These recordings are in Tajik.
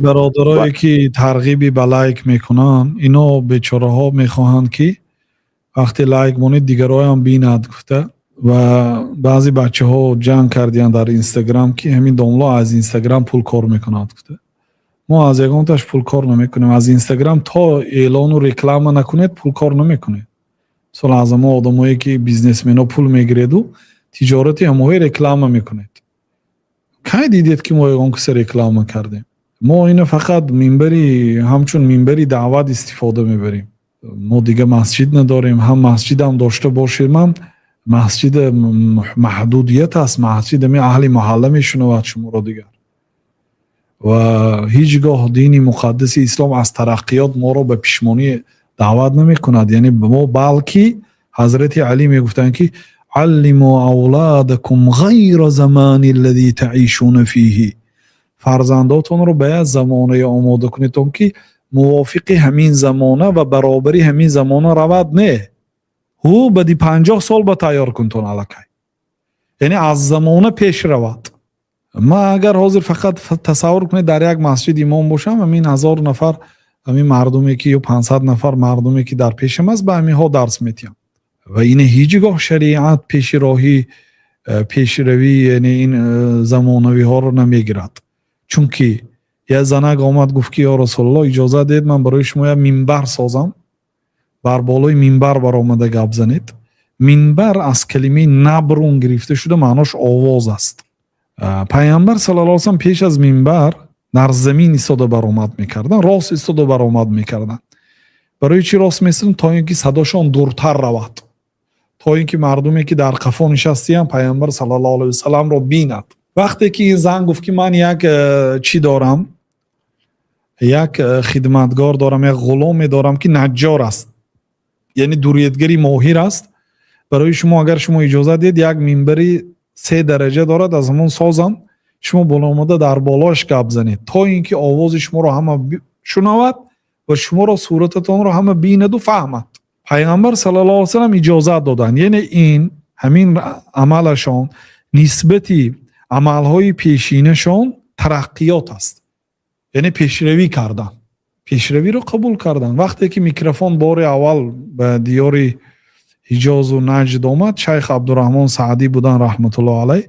Бародарое, ки тарғиби ба лайк мекунанд, ино бечораҳо мехоҳанд, ки вақте лайк монед, дигароям бинад гуфта. Ва баъзе бачаҳо ҷанг кардиянд дар Инстаграм, ки ҳамин домло аз Инстаграм пул кор мекунад гуфта. Мо аз ягонташ пул кор намекунем. Аз Инстаграм то эълону реклама накунед, пул кор намекунед. Мисол, аз ҳамо одамое, ки бизнесмено пул мегиреду тиҷорати ҳамоҳои реклама мекунед. Кай дидед, ки мо ягон касе реклама кардем? Мо ина фақат минбари, ҳамчун минбари даъват истифода мебарем. Мо дига масҷид надорем. Ҳам масҷидам дошта бошемам, масҷид маҳдудият аст. Масҷид ами аҳли маҳалла мешунавад шуморо дигар. Ва ҳеҷ гоҳ дини муқаддаси ислом аз тараққиёт моро ба пишмонӣ даъват намекунад. Яъне мо, балки ҳазрати Алӣ мегуфтанд, ки علموا أولادكم غير الزمان الذي تعيشون فيه. Фарзандотонро ба як замонае омода кунед, то ки мувофиқи ҳамин замона ва баробари ҳамин замона равад. Не ҳу баъди 50 сол ба тайёр кунтон аллакай, яъне аз замона пеш равад. Ман агар ҳозир фақат, тасаввур кунед, дар як масҷид имом бошам, ҳамин 1000 нафар ҳамин мардуме ки ё 500 нафар мардуме, ки дар пешам аст, ба ҳаминҳо дарс метиҳам. Ва ина ҳеҷ гоҳ шариат пеши роҳи пешравӣ, яъне ин замонавиҳоро намегирад. Чунки як занак омад, гуфт, ки ё Расулуллоҳ, иҷозат диҳед, ман барои шумо як минбар созам, бар болои минбар баромада гап занед. Минбар аз калимаи نبر гирифта шуда, маънош овоз аст. Пайғамбар саллаллоҳу алайҳи васаллам пеш аз минбар дар замин истода баромад мекарданд, рост истода баромад мекарданд. Барои чӣ рост меистоданд? То ин ки садошон дуртар равад, то ин ки мардуме, ки дар қафо нишастиянд, Пайғамбар саллаллоҳу алайҳи васалламро бинад. Вақте ки ин зан гуфт, ки ман як чӣ дорам, як хидматгор дорам, як ғуломе дорам, ки наҷҷор аст, яъне дуриятгари моҳир аст, барои шумо, агар шумо иҷозат диҳед, як минбари се дараҷа дорад, аз ҳамон созам, шумо боло дар болоаш гап занед, то ин ки овози шуморо ҳама шунавад ва шуморо, сурататонро ҳама бинаду фаҳмад. Пайғамбар саллаллоҳу алайҳи васаллам иҷозат доданд. Яъне ин ҳамин амалашон нисбати амалҳои пешинашон тараққиёт аст, яъне пешравӣ кардан, пешравиро қабул кардан. Вақте ки микрофон бори аввал ба диёри Ҳиҷозу Наҷд омад, шайх Абдураҳмон Саъдӣ будан, раҳматуллоҳ алайҳ.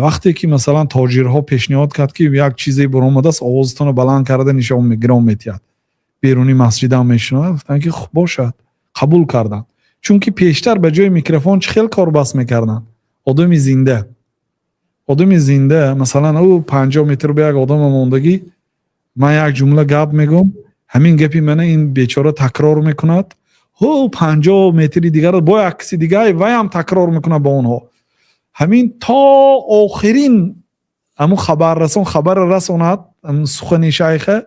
Вақте ки, масалан, тоҷирҳо пешниҳод кард, ки як чизе баромадааст, овозатонро баланд карда нишон гиром метиҳад, беруни масҷидам мешунавад, гуфтанд, ки хуб бошад, қабул карданд. Чунки пештар ба ҷои микрофон чӣ хел корбаст мекарданд? Одами зинда, одами зинда. Масалан, ӯ 50 метр ба як одама мондагӣ, ман як ҷумла гап мегӯм, ҳамин гапи мана ин бечора такрор мекунад, ҳу 50 метри дигар бо як каси дигар, вайам такрор мекунад ба онҳо. Ҳамин то охирин ҳамун хабаррасон хабарро расонад, сухани шайха.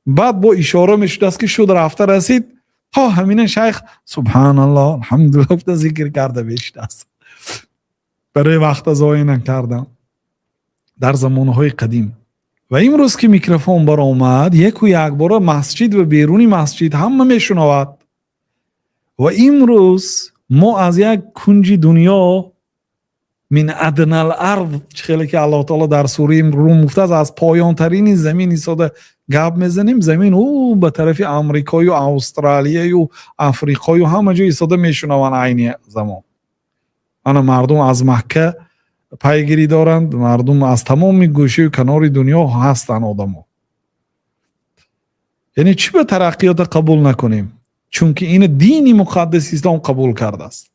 Баъд бо ишора мешудааст, ки шуд, рафта расид. То ҳамина шайх субҳаналлоҳ, алҳамдулилла гуфта зикр карда бешидааст. Барои вақта зоя накардам дар замонаҳои қадим. Ва имрӯз ки микрофон баромад, яку якбора масҷид ва беруни масҷид ҳама мешунавад. Ва имрӯз мо аз як кунҷи дунё, من أدنى الأرض, чӣ хеле ки Аллоҳ таоло дар сураи Рум гуфтааст, аз поёнтарини замин истода гап мезанем. Замин ӯ ба тарафи Амрикою Австралияю Африқою ҳама ҷо истода мешунаванд айни замон. Ана мардум аз Макка пайгирӣ доранд, мардум аз тамоми гӯшаю канори дунё ҳастанд одамо. Яъне чӣ ба тараққиёта қабул накунем? Чунки ина дини муқаддаси ислом қабул кардааст.